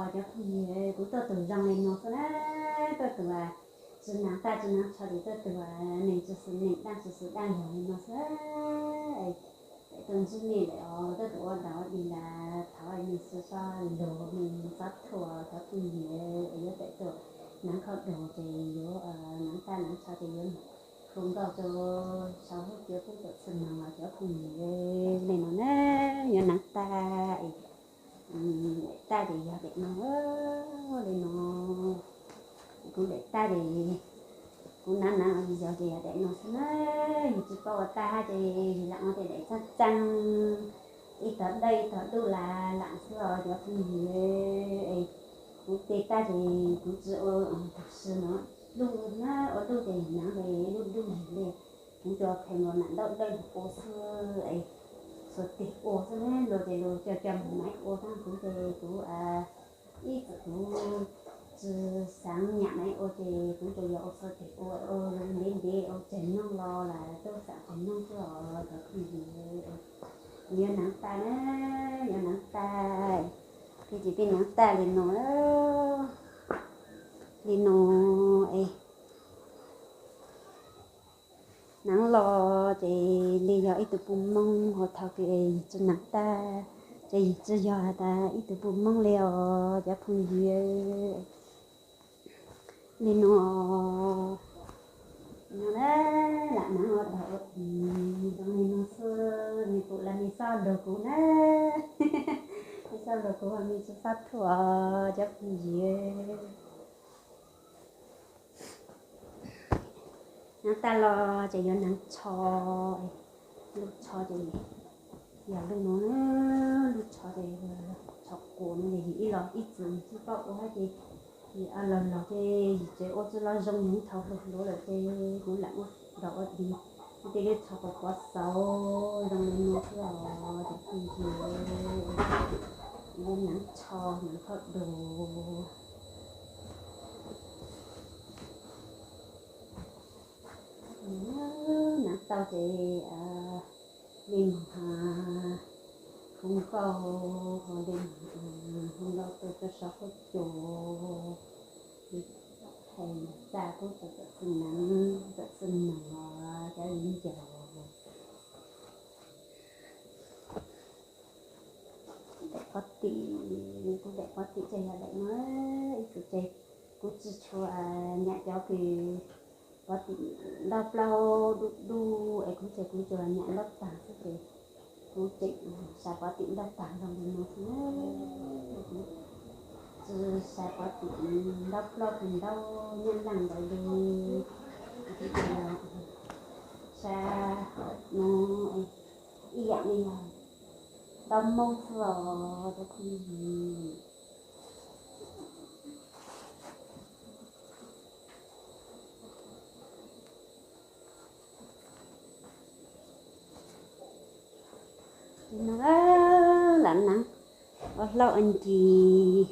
Cov phooj ywg, kuv tuaj tus zoo li no xwb na, tuaj tus tsis hnav tab tsis hnav tsho ces tuaj tus neeg tsis xwm neeg daj tsis xwm daj los li no xwb. Peb tuaj ntsib nej lawm os, tuaj tus ua dog ua dig lawm, thov nej txhob lug, nej txhob thuam cov phooj ywg es yuav peb tuaj hnav khaub dog ces yuav hnav tab hnav tsho ces yuav hu nkauj rau saum huab cua pub txhua txhua neeg los cov phooj ywg li no na, yuav hnav tab es daim tab ces yog daim no li no. Kuv daim tab ces kuv hnav hnav los yog ces yog daim no xwb na. Yus tsis paub ua tab hab ces yus lam ua tej daim txaaj txaaj, ib tog dawb ib tog dub las lam xwb os cov phooj ywg. Kuv tej tab ces kuv tsis ua tag sim no, luj na, ua luj ces hnav ces luj dub li. Kuv tsuas pheej los nam ntaub dawb ua xwb es xuas tes ua xwb na, luag ces luag coj coj mus maiv ua tab, kuv ces kuv ib txwm kuv tsis xav nyam maiv ua ces kuv tsuas yog ua xuas tes ua, ua ntev ntev ua tseg nyoog los lam tub xam tseg nyoog xwb os cov phooj ywg. Yuav hnav tab na, yuav hnav tab, ces peb hnav tab li no, li no es hnav los ces li yog ib tug puj moog, ho thaum kws yus tsis hnav tab ces yus tsis yog has tas ib tug puj moog li os cov phooj ywg. Li no, no lam hnav ua dog ua dig zoo li no xwb, nej pum los nej txhob lug kuv na, nej txhob lug kuv, nej tsis txhob thuam cov phooj ywg. Hnav tag los ces yuav hnav tsho, lub tsho ces yog lub no, lub tsho ces tsho quas no ces yus ib los ib txwm yus tsis paub ua hab ces yus los los ces yus tseem ua tsis los zoo, yus thaum hluas hluas lawm ces kuv lam ua dog ua dig, ua tej lub tsho quas quav xauv zoo li no xwb os cov phooj ywg. Yuav hnav tsho hnav khaub dug. Hnav tau ces li mus hu nkauj, hu nkauj tuaj rau saum huab cua, hais txaj pub rau txhua txhua neeg, txhua txhua neeg cov viv ncaus. Daim pob tim, kuv daim pob tim ces yog daim no, ib txwm ces kuv tsis tshua nyam cov kws pob tim ntaub plaub dub dub es kuv ces kuv tsuas nyam ntaub taag xwb ces kuv tseem xav pob tim ntaub taag zoo li no xwb. Kuv tsis xav pob tim ntaub plaub kws ntaub nyab laaj ntawd li, kuv tsuas xav no ib yaam li yog ntaub moob xwb os cov phooj ywg. Li no, lam hnav ua hlaub ua ncig,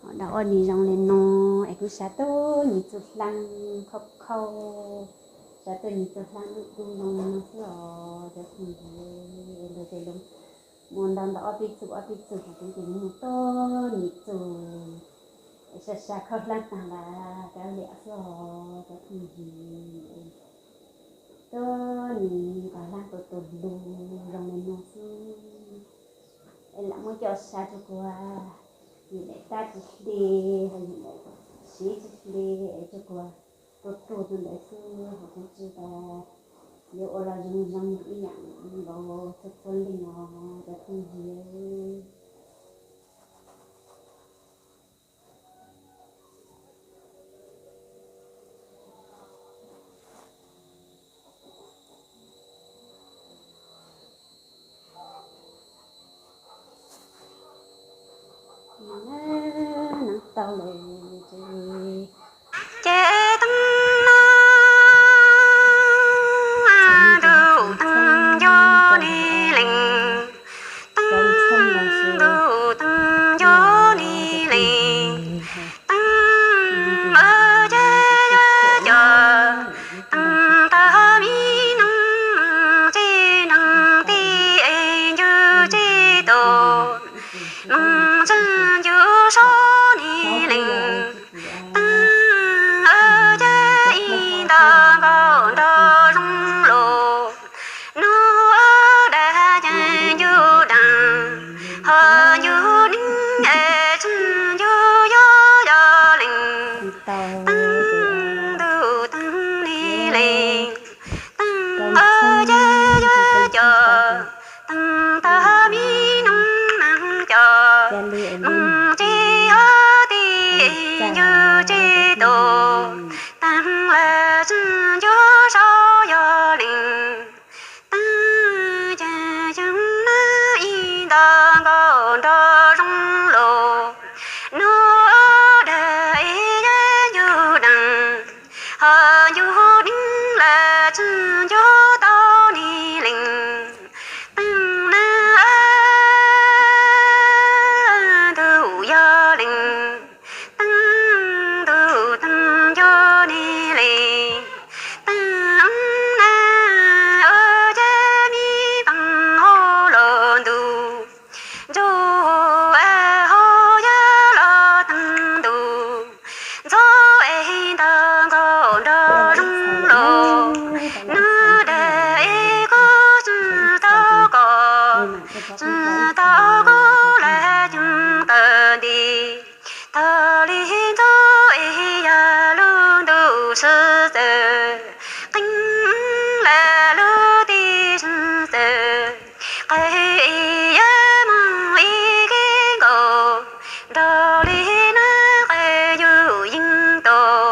ua dog ua dig zoo li no es kuv xav tuaj nyiv txuj hlaab khauj khauj, xav tuaj nyiv txuj hlaab dub dub zoo li no xwb os cov phooj ywg. Luag ces luag muaj ntau ntau ob peb txuj ob peb txuj, kuv ces kuv muaj tuaj nyiv txuj, xav xav khaub hlaab taag lawm kav liam xwb os cov phooj ywg. Tuaj nyiv kom hlaab tus tus lug zoo li no xwb. Es lam muab coj sav rua kuv, yus daim tab tsis hle, yus daim siv tsis hle, es rua kuv tuaj tuaj rua ntawd xwb, ho kuv tsis tas yuav ua los zoo zoo ib yaam nkaus txhua txhua leej os cov phooj ywg. Hnav tau lawm ces, ces teeb no, ntuj teeb nco ni leej, teeb ntuj teeb nco ni leej, teeb ntuj ces yog cov teeb tag mi noog txij nreeg tij es ncuj txij tus noog txwj ncuj so yug tsis tau, taag le tsi ncu sau yog leej. Taag ceeb ceeb na ib nta nkaus nrog zoo los, nub dag ib yam yug deeg, ho yug deeg le tsi ncu tau ni leej. Taag na ntug yog leej, taag ntug taag ncu ni leej. Taag na ua cas mi paab hau los ntug, ntug hau yog los taag ntug, ntxuav es nta nkaus nrog zoo los, nub dag es kuv tsi tau koj, tsi tau kuv le ceeb tawm nti. Tag li ntxuav es yog lub ntuj sib txawv, qee le lub teb sib txawv, qee yog moog ib ke nkaus, nrog li nub qee yug yeej tau,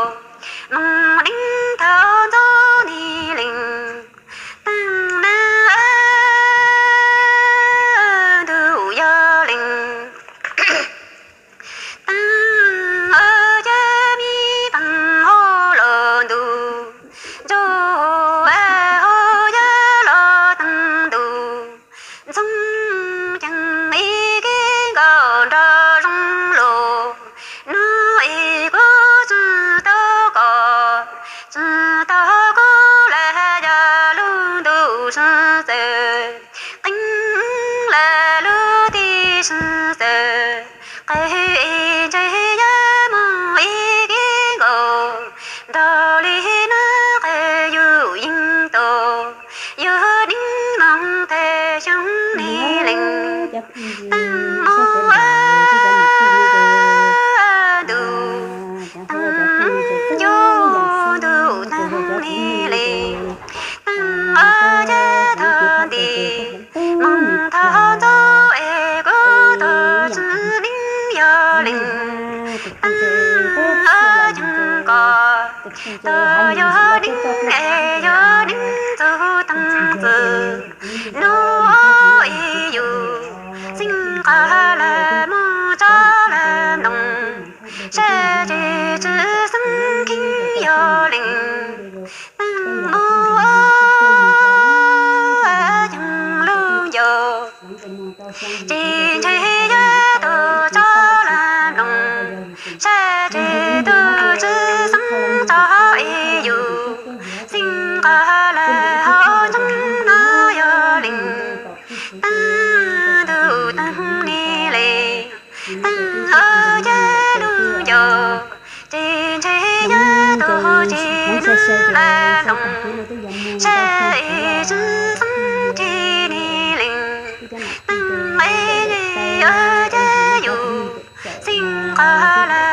moog deev tau ntxuav ni leej. Taag na ntug yog leej, taag ua cas mi paab hau los ntug, ntug hau yog los taag ntug, ntxoog ceeb ib ke nkaus nrog zoo los, nub es kuv tsi tau koj, tsi tau kuv le yog lub ntuj sib txawv, qee le lub teb sib txawv, qee ntse yog moog ib ke nkaus, nrog li nub qee yug yeej tau, yug deev moog tag xyoo ni leej. Taag mus ntug, taag ncu ntug taag ni leej. Taag ua cas tag nti, moog tag ntxuav es kuv tag tsi deev yog leej. Taag ua ceeb koj, tag yog deev es yog deev txug taag txwv, nub ib yug xeeb qab le moog tso le ntoos, sab tsi tsi xeeb kheev yog leej. Taag mus ceeb lug ncaus, tsis ntse yog tug tso le ntoos, sab tsi tug tsi xeeb tso ib yug, xeeb qab le hauv tseeb no yog leej. Taag ntug taag ni leej, taag ua ceeb lug ncaus, tsis ntse yog tug tsi nug le ntoos, sab tsi xeeb tsi ni leej. Taag ua ceeb yug, xeeb qab le